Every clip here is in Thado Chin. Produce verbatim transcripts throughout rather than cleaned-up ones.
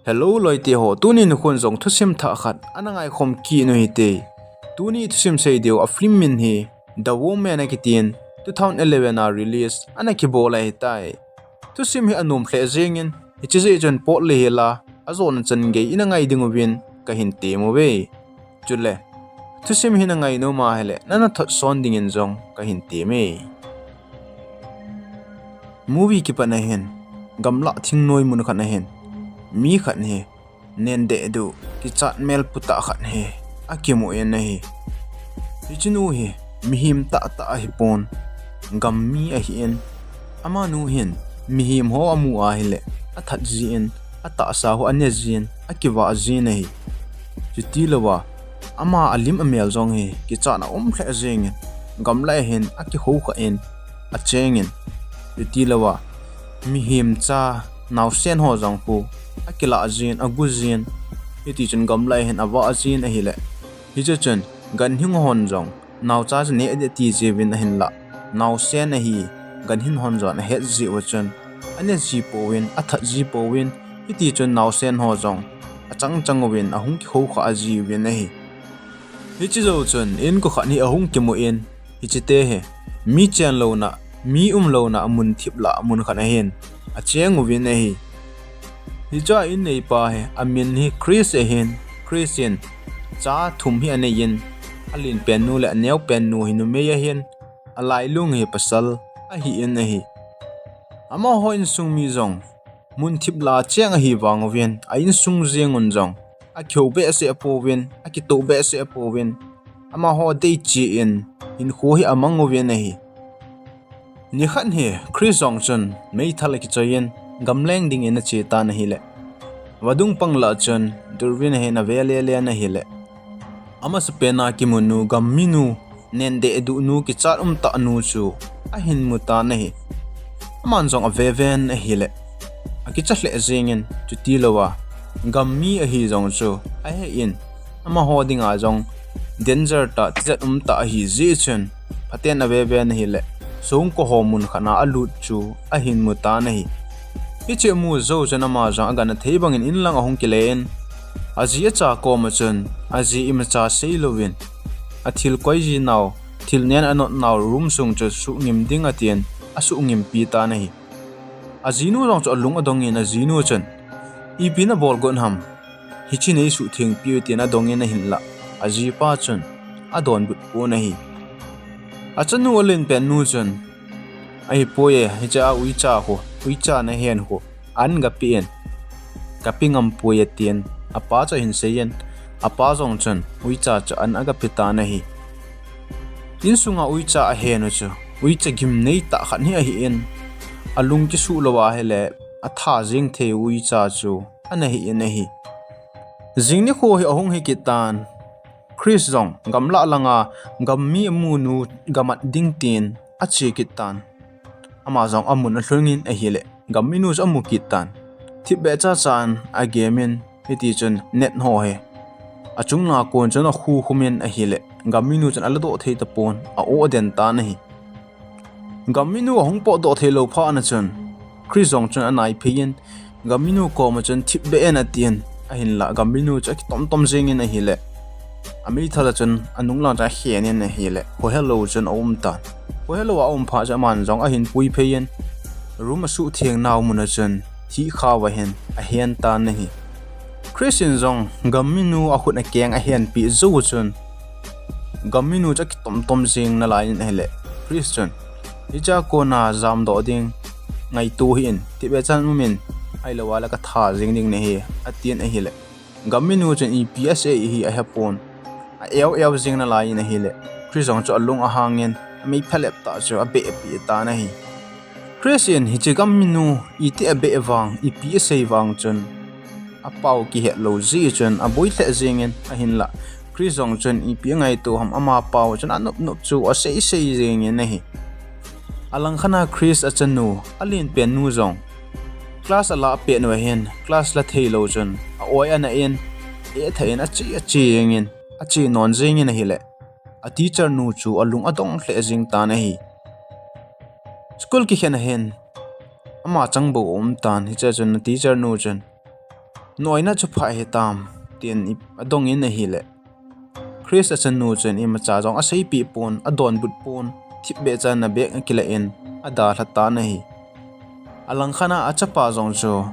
Hello loite ho, tuni nikhon jong thusim thah khat ana ngaikhom kit u hite. Tuni thusim sei diu a film min hi The Woman akitin, two thousand eleven a release ana kibol ahitai. Thusim hi anom lheh jengin, hiche jeh chun pot le hela ajona chan gei ina ngai ding uvin kahin tem uve. Chule, thusim hi na ngainom ahile, nana thot son dingin jong kahin tem e. Movie kipat na hin, gamlah thingnoi mun khat na hin, mi khat hi, nen dehduh, kichat mel putah khat hi akimu in ahi. Hiche nu hi mihem tahtah ahipon, gammi ahin. Amanu hin mihem ho amu ahile, athat jin, atahsa ho ane jin, akivah jin ahi. Chuti louva, ama alim amel jong hi kichatna um lheh jengin, gamlah a hin akihou khan, achengin. Chuti louva, mihem cha naosen ho jong khu akilah jin, agu jin. Hitichun gamlah a hin avah jin ahile, hiche chun ganhing hon jong naocha chu neh ding ati jiuvin ahinlah, naosen ahi, ganhing hon jong ahet jiu chun, ane ji pouvin, athat ji pouvin, hitichun naosen ho jong achang chang uvin ahung kihou kha jiuvin ahi. Hiche jou chun inko khat hi ahung kimu in, hiche te hi mi chen louna, mi um louna mun thip lah mun khat a hin acheng uvin ahi. Hiche a in neipa hi amin hi Chris ahin, Chris in cha thum hi anei in, alen pen nu le aneo pen nu hi numei ahin, alailung hi pasal ahin ahi. Amaho insung mi jong mun thip lah a cheng ahi vang uvin, a insung jeng un jong akihou behseh pouvin, akitoh behseh pouvin, amaho dei cheh in hinkho hi amang uvin ahi. Nikhat hi Chris jong chun meithal akichoi in, gamleng dingin ache tan ahile, vadung pang lah chun durvin a hin ave lele in ahile, amasapen a kimu nu, gammi nu, nen dehduh nu, kichat umtah nu chu ahin mu tan ahi. Aman jong ave ven ahile, akicha lheh jengin, chuti louva, gammi ahi jong chu ahe in, amaho dinga jong danger tah, tijat umtah ahi jeh chun, phaten ave ven ahile, songko ho mun khat a alut chu ahin mu tan ahi. Hiche amu jou chun ama jong agangthei bangin inlang ahung kile in, aji acha koma chun, aji imacha seilouvin, athil koi ji nau, thil nen anot nau room sung chu suhngim ding atin, asuhngimpi tan ahi. Ajinu jong chu alung adongin, ajinu chun, ipi nabol got ham, hiche neisuhthengpi u, tin adongin ahinlah, ajipa chun adonbut pon ahi. Achanu alen pen nu chun, ahipoi e, hiche a uicha khu, uicha nahen khu an gapeh in, kapeh ngampoi atin, apa chu ahin seiyin, apa jong chun uicha chu an agape tan ahi. Insunga uicha ahen u chu uicha gimnei tah khat hi ahin, alung kisuh lou ahile atha jeng thei uicha chu ana hin ahi. Jing nikho hi ahung hi kit tan, Chris jong gamlah langa gammi amunu gamat ding tin ache kit tan. Ama jong amun alhungin ahile, gamminu chu amu kit tan. Thipbeh chachan agemin, hitichun net ho hi achunga kon chun akhukhumin ahile, gamminu chun aladoh thei tapon, a-oh den tan ahi. Gamminu ahung potdoh theilou phat na chun, Chris jong chun anaipheiyin, gamminu koma chun thipbeh in atin, ahinlah gamminu chu akitomtom jengin ahile, ameithal a chun anunglang chun akhenin ahile, khohelou chun aum tan. Khohelou a aum phat chun aman jong ahin puipheiyin, room asuhtheng nau muna chun thihkhao ahin ahen tan ahi. Chris in jong gamminu akhut akeng ahenpeh jou chun, gamminu chu akitomtom jeng nalaiyin ahile, Chris chun, hichea kona jamdoh ding ngaito hih in, thipbeh chan umin, ahilou le katha jeng ding nahi, atin ahile, gamminu chun ipi asei hi ahepon, a-eu eu jeng nalaiyin ahile, Chris jong chu alung ahangin, ameiphelep tah chu abehpeh tan ahi. Chris in hiche gamminu iti abeh vang, ipi asei vang chun, apao kihetlou jeh chun aboi lheh jengin ahinlah, Chris jong chun ipi angaito ham, ama pao chun anopnop chu aseisei jengin ahi. Alangkhat a Chris achanu, alenpen nu jong class alah pet uva hin, class la theilou chun a-oi ana in, etha in ache ache jengin, ache non jengin ahile, a teacher nu chu alung adong lheh jeng tan ahi. School kikhen ahin, ama changbou aum tan, hichea chun a teacher nu chun, Noina chu pha hitam, tin adongin ahile. Chris achanu chun imacha jong aseipeh pon, adonbut pon, thipbeh chan a bag akilah in, adalha tan ahi. Alangkhat a achapa jong chu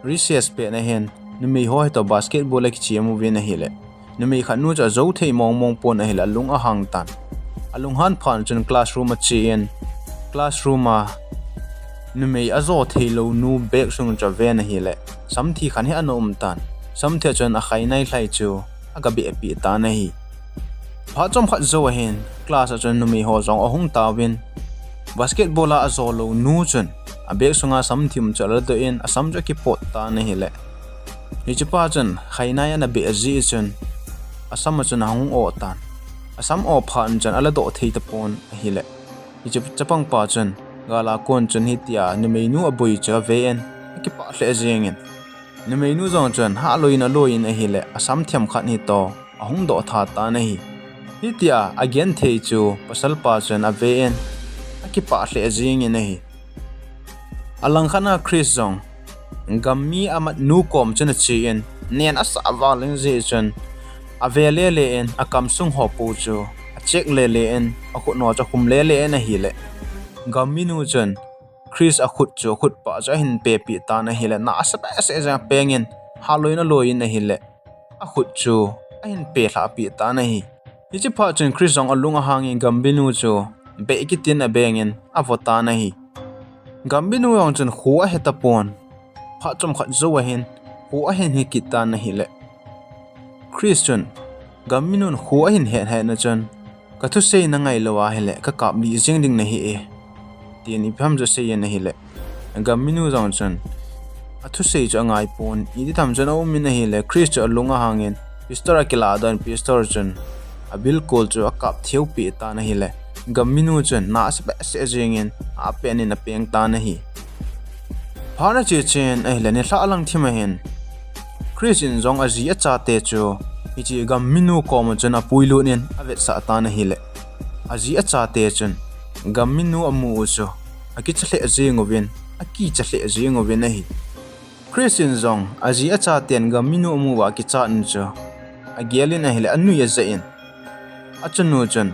recess pet na hin, numei ho hitoh basketball akichemuvin ahile. Numei khat nu chu ajou thei mong mong pon ahile, alung ahang tan. Alunghan phat chun classroom achen, classroom a numei ajo theilou nu bag sung chu aven ahile, samthi khat hi ana um tan. Samthi a chun akhainai lhai chu agabeh peh tan ahi. Phat chomkhat jou ahin, class a chun numei ho jong ahung tauvin, basketball a ajo lou nu chun abag sunga samthi um chu aladoh in, asam chu akipot tan ahile. Hichepa chun khainai ana beh jeh chun, asam a chun ahung oh tan. Asam oh phat chun aladoh thei tapon ahile. Hiche chapangpa chun gal a kon chun hitia numeinu aboi chu aven, akipah lheh jengin. Numeinu jong chun hah loiyin aloiyin ahile, asam themkhat hitoh ahung doh tha tan ahi. Hitia agenthei chu pasalpa chun aven, akipah lheh jengin ahi. Alangkhat a Chris jong gammi amatnu kom chun achen, nen asah val in jeh chun, ave lele in, akamsung ho pou chu acheck lele in, akhut ho chu akhum lele in ahile. Gamminu chun Chris akhut chu, akhutpah chu ahin pehpeh tan ahile, na asa behseh jeng pengin, hah loiyin aloiyin ahile, akhut chu ahin pelhah peh tan ahi. Hichephat chun Chris jong alung ahangin gamminu chu beh kitin abengin avo tan ahi. Gamminu jong chun kho ahe tapon. Phat chomkhat jou ahin, kho ahin he kit tan ahile. Chris chun gamminun kho ahin het het na chun, kathusei nangai lou ahile, kakaplih jeng ding nahi e, tin ipi ham chu aseiyin ahile. Gamminu jong chun athusei chu angai pon, iti tham chun aumin ahile, Chris chu alung ahangin pistol akilah doh in, pistol chun abilkol chu akap theu peh tan ahile. Gamminu chun na asa behseh jengin, apen in apeng tan ahi. Phat ache chen ahile, nilhah lang thim ahin, Chris in jong aji achate chu hiche gamminu kom a chun apuilut in avetsah tan ahile. Aji achate chun gamminu amu u chu akicha lheh jeng uvin, akicha lheh jeng uvin ahi. Chris in jong aji achaten gamminu amu uva akichat u chu agel in ahile, anui ajah in, achanu chun,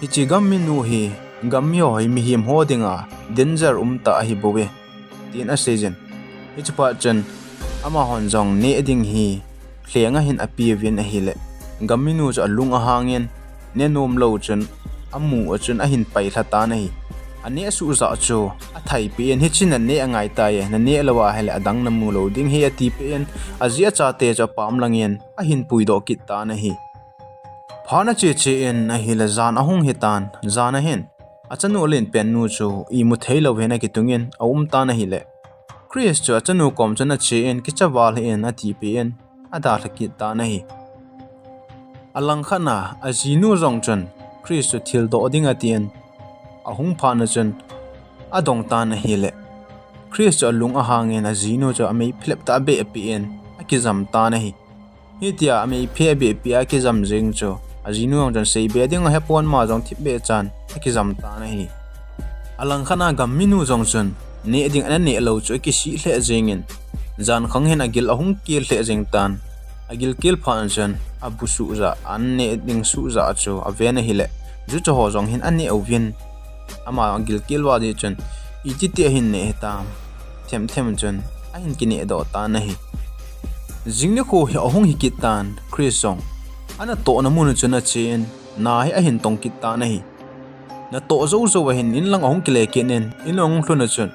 hiche gamminu hi gammi ho hi mihem ho dinga danger umtah ahibouve, tin aseijin. Hichephat chun amahon jong neh ding hi lheng ahin apeuvin ahile, gamminu chu alung ahangin, neh nom lou chun amu a chun ahin pailha tan ahi. Aneh suh jah chu athaipeh in, hiche naneh angai tai, naneh lou ahile adang namu lou ding ahi, atipeh in, aji achate chu apam langin ahin puidoh kit tan ahi. Phat ache che in ahile, jan ahung hitan, jan ahin achanu lenpen nu chu imu theilou hin akitungin aum tan ahile, Chris chu achanu kom chun ache in, kicha val hih in, atipeh in, adalha kit tan ahi. Alangkhat a ajinu jong chun Chris chu thildoh ding atin, ahung phat na chun adong tan ahile, Chris chu alung ahangin ajinu chu ameiphelep tah a abehpeh in akijam tan ahi. Hitia ameiphe abehpeh a akijam jeng chu ajinu jong chun seibe ding ahepon, ama jong thipbeh chan akijam tan ahi. Alangkhat a gamminu jong chun neh ding ana neh lou chu akisih lheh jengin, jankhang hin agil ahung kel lheh jeng tan. Agilkel phat chun abu suh jah, aneh ding suh jah chu aven ahile, juche ho jong hin aneh uvin, ama agilkel uva jeh chun ititi ahin neh hitam, themthem chun ahin kinehdoh tan ahi. Jing nikho hi ahung hi kit tan, Chris jong anatohna mun a chun ache in, na hi ahin tong kit tan ahi. Natoh jou jou ahin inlang ahung kile kit in, in ahung lhun a chun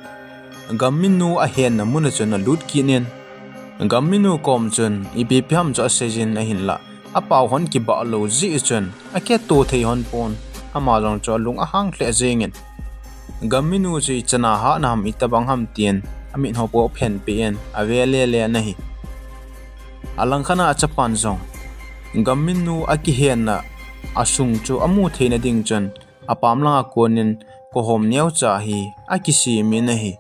gamminu ahenna mun a chun alut kit in, gamminu kom chun ipi ipi ham chu aseijin ahinlah, apao hon kibah lou jeh chun akhetto thei hon pon, ama jong chu alung ahang lheh jengin, gamminu chu ichan a hatna ham, itobang ham tin amit ho pou aphenpeh in ave lele in ahi. Alangkhat a achapan jong gamminu akihenna asung chu amu theina ding chun apam langa konin kohom neocha hi akisem in ahi.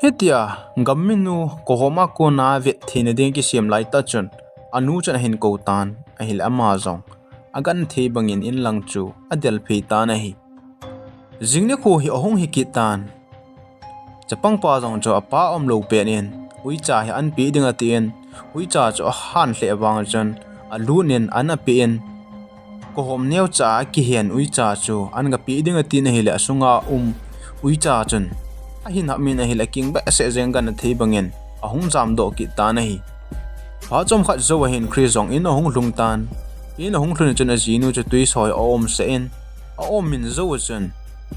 Hitia gamminu kohom a kona vet theina ding akisem laitah chun anu chun ahin kou tan ahile, ama jong agenthei bangin inlang chu adelphei tan ahi. Jing nikho hi ahung hi kit tan. Chapangpa jong chu apa umlou pet in uicha hi an pe ding atin, uicha chu ahan lheh vang chun, alut in an ape in, Kohom neocha a kihen uicha chu an ga pe ding atin ahile, asunga um uicha chun ahin hap in ahile, aking behseh jeng, gana thei bangin ahung jamdoh kit tan ahi. Phat chomkhat jou ahin Chris jong in ahung lhung tan. In ahung lhun chun ajinu chu tui soi a um sah in, a um in jou chun,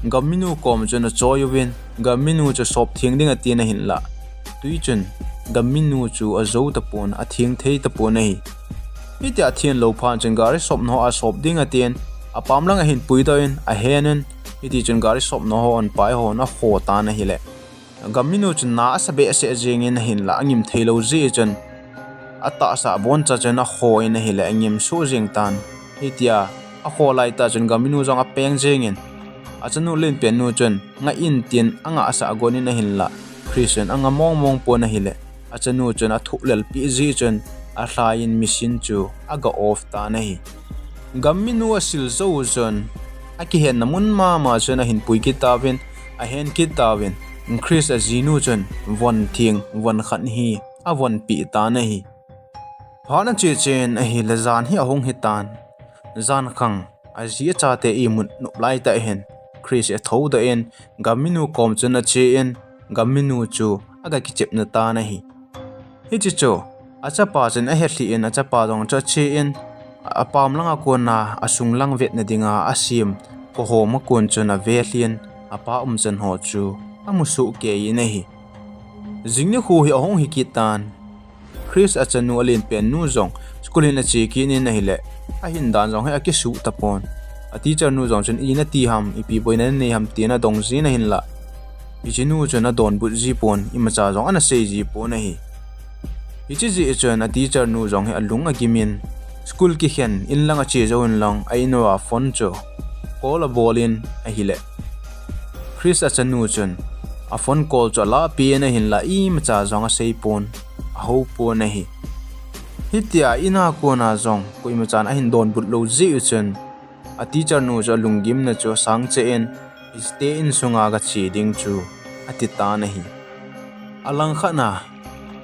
gamminu kom chun achoi uvin, gamminu chu sop theng ding atin ahinlah, tui chun gamminu chu ajou tapon, atheng thei tapon ahi. Hitia athen lou phat chun gari sopna ho a sop ding atin, apam lang ahin puidoh in, ahen in, hiti chun gari sopna ho on pai hon akho tan ahile, gamminu chun na asa behseh jengin ahinlah, angim thei lou jeh chun, atahsa aboncha chun akho in ahile, angim suh jeng tan. Hitia akho laitah chun gamminu jong apeng jengin, achanu lenpen nu chun ngah in tin angahsah gon in ahinlah, Chris chun anga mong mong pon ahile, achanu chun athuhlel peh jeh chun, alhai in machine chu aga off tan ahi. Gamminu asil jou chun, akihenna mun mama chun ahin pui kit tauvin, ahen kit tauvin, Chris ajinu chun von theng, von khat hi avon peh tan ahi. Phat ache chen ahile, jan hi ahung hitan. Jan khang, aji achate imut nop laitah hin, Chris athoudoh in, gamminu kom chun ache in, gamminu chu aga kichepna tan ahi. Hiche chu achapa chun ahelhih in, achapa jong chu ache in, apam langa kona asung lang vetna dinga asem kohom a kon chun avelhin, apa umchan ho chu amu sohkei in ahi. Jing nikho hi ahung hi kit tan. Chris achanu alenpen nu jong school in ache kit in ahile, ahin dan jong hi akisuh tapon. A teacher nu jong chun, "Ina ti ham, ipi boina nanei ham?" tin adong jin ahinlah, hichenu chun adonbut ji pon, imacha jong ana sei ji pon ahi. Hiche jeh chun a teacher nu jong hi alung agim in, school kikhen in lang ache jou in lang, a in uva phone chu call abol in ahile, Chris achanu chun a phone call chu alahpeh in ahinlah, imacha jong asei pon, ahou pon ahi. Hitia in a kona jong koimachan ahin donbut lou jeh u chun, a teacher nu chu alunggimna chu asang cheh in, hiche te insunga gache ding chu ati tan ahi. Alangkhat na,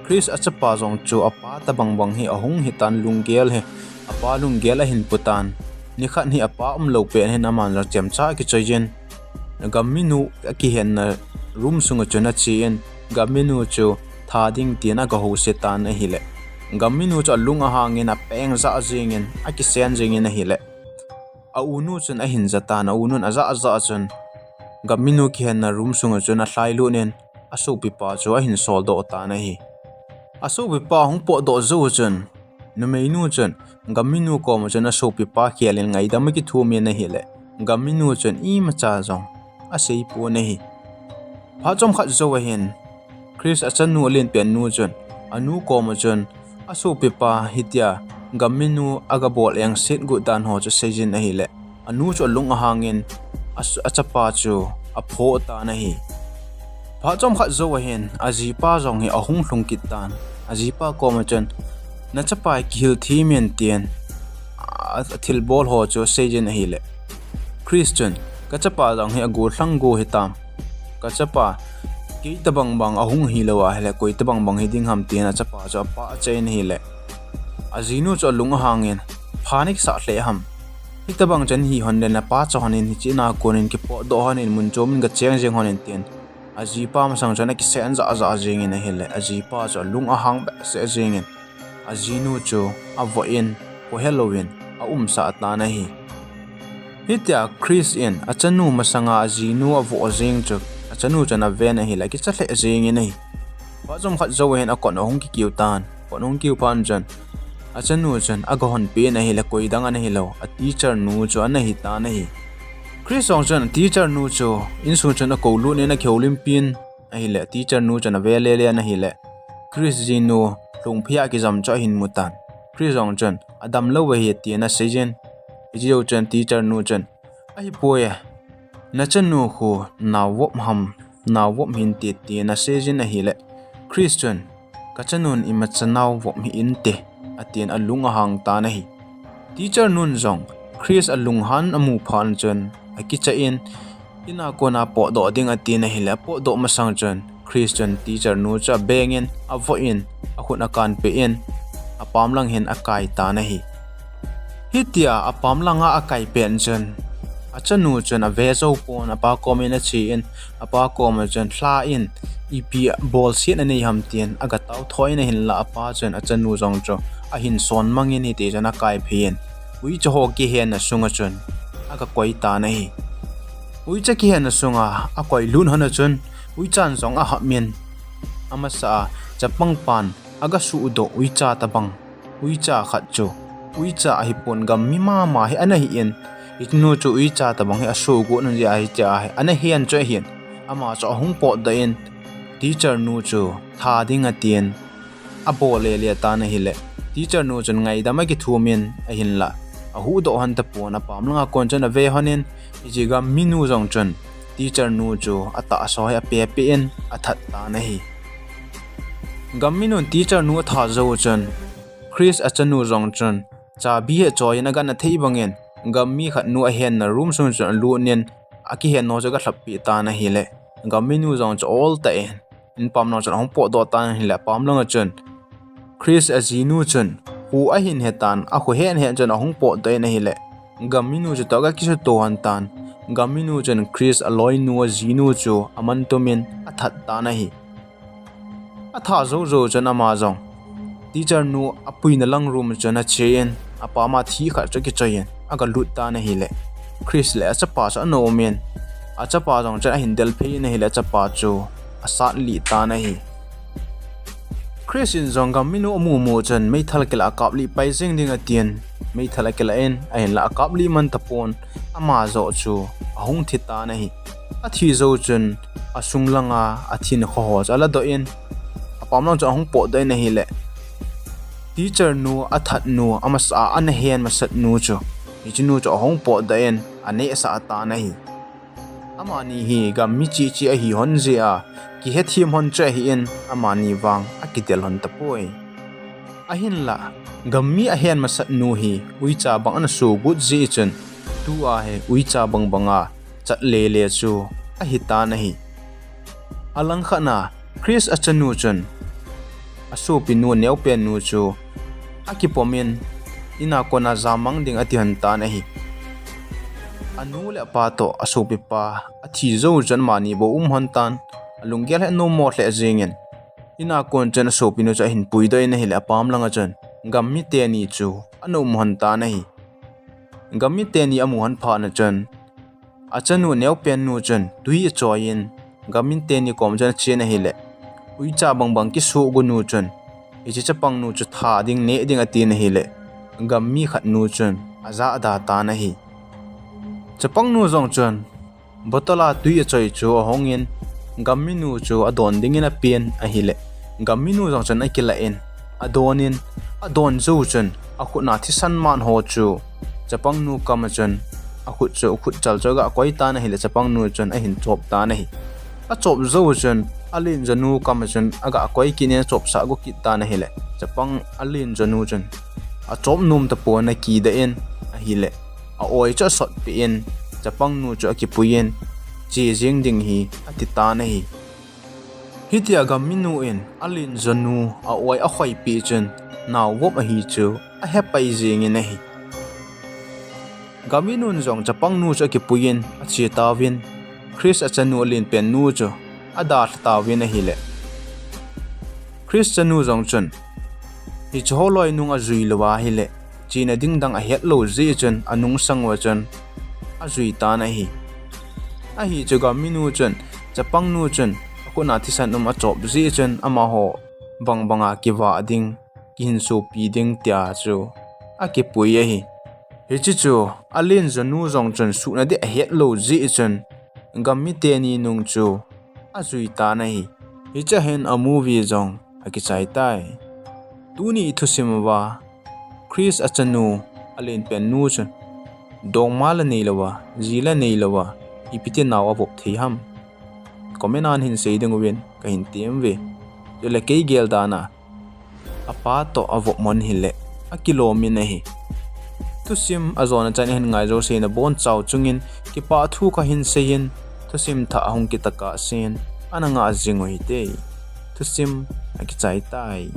Chris achapa jong chu apa tobang bang hi ahung hitan, lunggel hi, apa lunggel ahin pu tan. Nikhat hi apa umlou pet hin aman jong chemcha akichoi jin, gamminu akihenna room sunga chun ache in, gamminu chu tha ding tin agahouset tan ahile, gamminu chu alung ahang in, apeng jah jeng in, akisen jeng in ahile, a unu chun ahin ja tan, a unun ajah jah chun, gamminu kihenna room sunga chun alhailut in, asopipa chu ahin soldoh tan ahi. Asopipa ahung potdoh jou chun, numeinu chun gamminu koma chun asopipa khel in ngaidam akithum in ahile, gamminu chun imacha jong asei pon ahi. Phat chomkhat jou ahin, Chris achanu alenpen nu chun anu koma chun asopipa hitia gamminu agabol engset got dan ho chu aseijin ahile, anu chu alung ahang in, a, achapa chu aphoh tan ahi. Phat chomkhat jou ahin, ajipa jong hi ahung lhung kit tan. Ajipa koma chun, nachapa hi kihil them in tin, a, athilbol ho chu aseijin ahile, Chris chun, kachapa jong hi agollhang go hitam, kachapa kei tobang bang ahung hilou ahile, koi tobang bang hiding ham tin achapa chu apah cheh in ahile, ajinu chu alung ahang in, pha nakisah lheh ham? Hitobang chan hi hon le, napa cha hon in, hiche na kon in kipotdoh hon in, mun chom in gacheng jeng hon in tin, ajipa masang chun akisen jah jah jeng in ahile, ajipa chu alung ahang behseh jeng in, ajinu chu avoh in, khohe louvin aumsah tan ahi. Hitia Chris in achanu masanga ajinu avoh jeng chu achanu chun aven ahile, akicha lheh jeng in ahi. Phat chomkhat jou ahin akot ahung kikiu tan. Kot ahung kiu phat chun, achanu chun agahonpeh in ahile, koidang ana hilou, a teacher nu chu ana hitan ahi. Chris jong chun a teacher nu chu insung chun akoulut in, akihoulimpin ahile, a teacher nu chun ave lele in ahile, Chris jinu lhungphei a kijam chu ahin mutan. Chris jong chun, adamlou ahi tin aseijin. Hiche jou chun teacher nu chun, ahipoi, nachanu khu naovop ham, naovop hinte tin aseijin ahile, Chris chun, kachanun imacha naovop hih inte, atin alung ahang tan ahi. Teacher nun jong Chris alunghan amu phat chun akicha in, Ina kona potdoh ding atin ahile, apotdoh masang chun Chris chun teacher nu chu abengin, avohin, akhut akanpeh in, apam lang hin akai tan ahi. Hitia apam langa akai pet chun, achanu chun ave jou pon, apa komin achen, apa koma chun lha in, ipi bolset anei ham tin, aga taotho in ahinla apa chun achanu jong chu ahin son mangin hiti chun akai phei in, uicha ho kihenna sunga chun aga koi tan ahi. Uicha kihenna sunga akoi lut hon a chun, uichan jong ahap in, amasa a chapang pan aga suhdoh uicha tabang, uicha khat chu uicha ahipon, gam mi mama hi ana hi in, hichenu chu uicha tabang hi asogot un jeh ahi tia hi ana hen chu ahin, ama chu ahung potdoh in, teacher nu chu tha ding atin, abol lele tan ahile, teacher nu chun ngaidam akithum in ahinla, ahuhdoh hon tapon, apam langa kon chun ave hon in, hiche gam minu jong chun teacher nu chu atahsa hi apepeh in athat tan ahi. Gam minun teacher nu athat jou chun, Chris achanu jong chun chabi hi achoiyin, agangthei bangin gam mi khat nu ahenna room sung chun alut in, akihenna chu aga lhappi tan ahile, gam minu jong chu ol tah in, inpam lang chun ahung potdoh tan ahile, apam langa chun Chris ajinu chun kho ahin hetan, akho hen hen chun ahung potdoh in ahile, gam minu chutoh aga kisuto hon tan. Gam minu chun Chris aloinu ajinu chu amantum in athat tan ahi. Athat jou jou chun ama jong teacher nu apuina lang room chun achen, apama thi khat chu akichoiyin aga lut tan ahile, Chris le achapa chu ana um in, achapa jong chun ahin delphei in ahile, achapa chu asat lih tan ahi. Chris in jong gam minu amu mu chun meithal akilah, akaplih pai jeng ding atin, meithal akilah in, ahinla akaplih man tapon, ama joh chu ahung thi tan ahi. Athi jou chun asung langa athin kho ho chu aladoh in, apam lang chun ahung potdoh in ahile, teacher nu athat nu amasa a ana hen masat nu chu, hichenu chu ahung potdoh in anehsah tan ahi. Amani hi gam mi cheh cheh ahi hon jeh a, kihethem hon chu ahin, amani vang akidel hon tapoi. Ahinla, gam mi ahen masat nu hi uicha bang ana sogot jeh chun, tua hi uicha bang banga chat lele chu ahi tan ahi. Alangkhat na, Chris achanu chun asopinu neopen nu chu akipom in, ina kona jamang ding ati hon tan ahi. Anu le apa toh asopipa athi jou chun amani bou um hon tan, alunggel hi anommo lheh jengin, ina kon chun asopinu chu ahin puidoh in ahile, apam langa chun gam mi teni chu ana um hon tan ahi. Gam mi teni amu hon phat na chun, achanu neopen nu chun tui achoiyin, gam mi teni kom chun achen ahile, uicha bang bang kisohgot nu chun, hiche chapang nu chu tha ding neh ding atin ahile, gam mi khat nu chun ajahda tan ahi. Chapang nu jong chun bottle a tui achoi chu ahongin, gam minu chu adon dingin apen ahile, gam minu jong chun akilah in, adon in, adon jou chun akhut na thisan man ho chu chapang nu kama chun akhut chu, khut chal chu aga koi tan ahile, chapang nu chun ahin chop tan ahi. Achop jou chun alen jonu kama chun aga koi kit in achopsah go kit tan ahile, chapang alen jonu chun achop nom tapon akidah in ahile, a-oi chu asotpeh in, chapang nu chu akipuiyin, che jeng ding hi ati tan ahi. Hitia gam minu in alen jonu a-oi akhoipeh chun, naovop ahi chu ahepai jengin ahi. Gam minun jong chapang nu chu akipuiyin ache tauvin, Chris achanu alenpen nu chu adalha tauvin ahile, Chris chanu jong chun hiche ho loinung ajui louva ahile, chena ding dang ahet lou jeh chun anungsang uva chun ajui tan ahi. Ahi chu gam minu chun, chapang nu chun akhut na thisan um achop jeh chun amaho bang banga kivah ding, kihinsopi ding tia chu akipui ahi. Hiche chu alen jonu jong chun suhna ding ahet lou jeh chun gam mi teni nung chu ajui tan ahi. Hiche hin a movie jong akichai tai. Tuni thusim uva Chris achanu alenpen nu chun dongma la neilouva, ji la neilouva, ipi ti nao avop thei ham? Comment a nahin sei ding uvin kahin tem uve. Chule kei gel dan a, apa toh avop mon hile akilom in ahi. Thusim ajona chan ahin ngai jouse nabonchau chungin kipah thu kahin seiyin, thusim thah ahung kit a kahsen ana ngah jing u hite. Thusim akichai tai.